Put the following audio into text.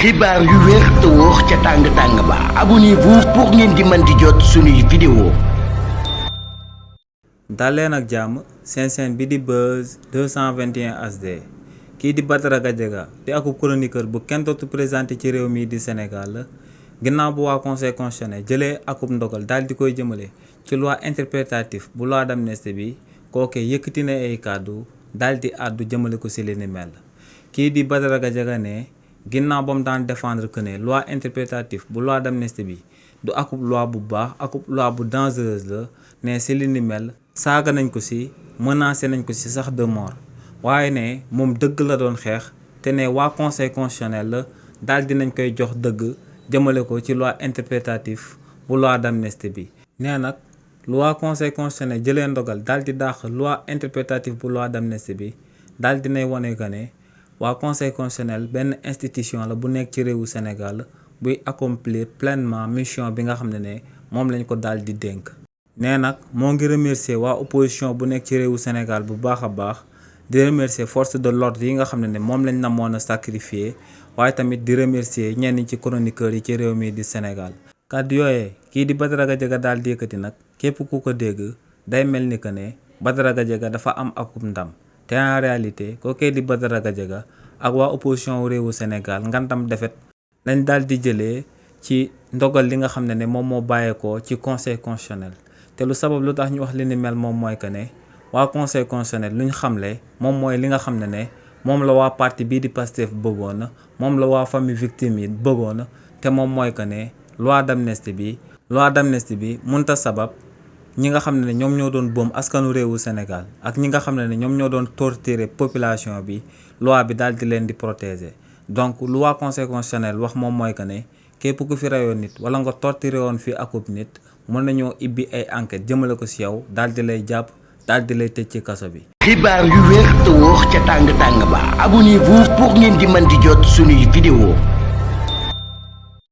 xibaar yu wér te wóor ca tàng ba abonnez-vous pour ngeen di mën di jot suñuy vidéo. daleen ak jàmm seen chaîne bi di Buzz 221 HD kii di Badara Gadiaga di akub chroniqueur bu kenn dootu présenté ci réew mi di Sénégal la ginnaaw bu waa conseil constitutionnel jëlee akub ndogal daal di koy jëmale ci loi interprétative bu loi d'amnistie bi kookee yëkkati na ay kàddu daal di àddu jëmale ko si li ni mel kii di Badara Gadiaga ne ginnaaw ba mu daan défendre que ne loi interprétative bu loi d'amnistie bi du akub loi bu baax akub loi bu dangereuse la ne si li ni mel saaga nañ ko si menacé nañ ko si sax de mort waaye ne moom dëgg la doon xeex te ne waa conseil constitutionnel la daal dinañ koy jox dëgg jëmale ko ci loi interprétative bu loi d'amnistie bi. nee nag lu waa conseil constitutionnel jëlee ndogal daal di dàq loi interprétative bu loi d'amnistie bi daal dinay wane que ne waa conseil constitutionnel benn institution la bu nekk ci réewu Sénégal buy accomplir pleinement mission bi nga xam ne moom lañ ko daal di dénk. nee nag moo ngi remercier waa opposition bu nekk ci réewu Sénégal bu baax a baax di remercier force de l'ordre yi nga xam ne moom lañ namoon a sacrifier waaye tamit di remercier ñenn ci chroniqueurs yi ci réew mi di Sénégal. kàddu yooyee kii di Badara Gadiaga daal di yëkkati nag képp ku ko dégg day mel ni que ne Badara Gadiaga dafa am akub ndam te en réalité kookee di Badara Gadiaga ak waa opposition réewu Sénégal ngantam defet lañ daal di jëlee ci ndogal li nga xam ne moom moo bàyyeekoo ci conseil constitutionnel. te lu sabab lu tax ñu wax li ni mel moom mooy que ne waa conseil constitutionnel lu ñu xamle moom mooy li nga xam ne moom la waa parti bii di Pastef bëggoon na moom la waa famille victime yi bëggoon na te moom mooy que ne loi d'amnistie bi mënta sabab ñi nga xam ne ñoom ñoo doon boom askanu réewu Sénégal ak ñi nga xam ne ñoom ñoo doon torturer population bi loi bi daal di leen di protéger. donc lu waa conseil constitutionnel wax moom mooy que ne képp ku fi reyoon nit wala nga torturer woon fii akub nit mën nañoo ibbi ay enquête jëmale ko si yow daal di lay jàpp daal di lay tëj ci kaso bi. xibaar yu wér te wóor ca tàng ba abonnez-vous pour ngeen di mën di jot suñuy vidéo.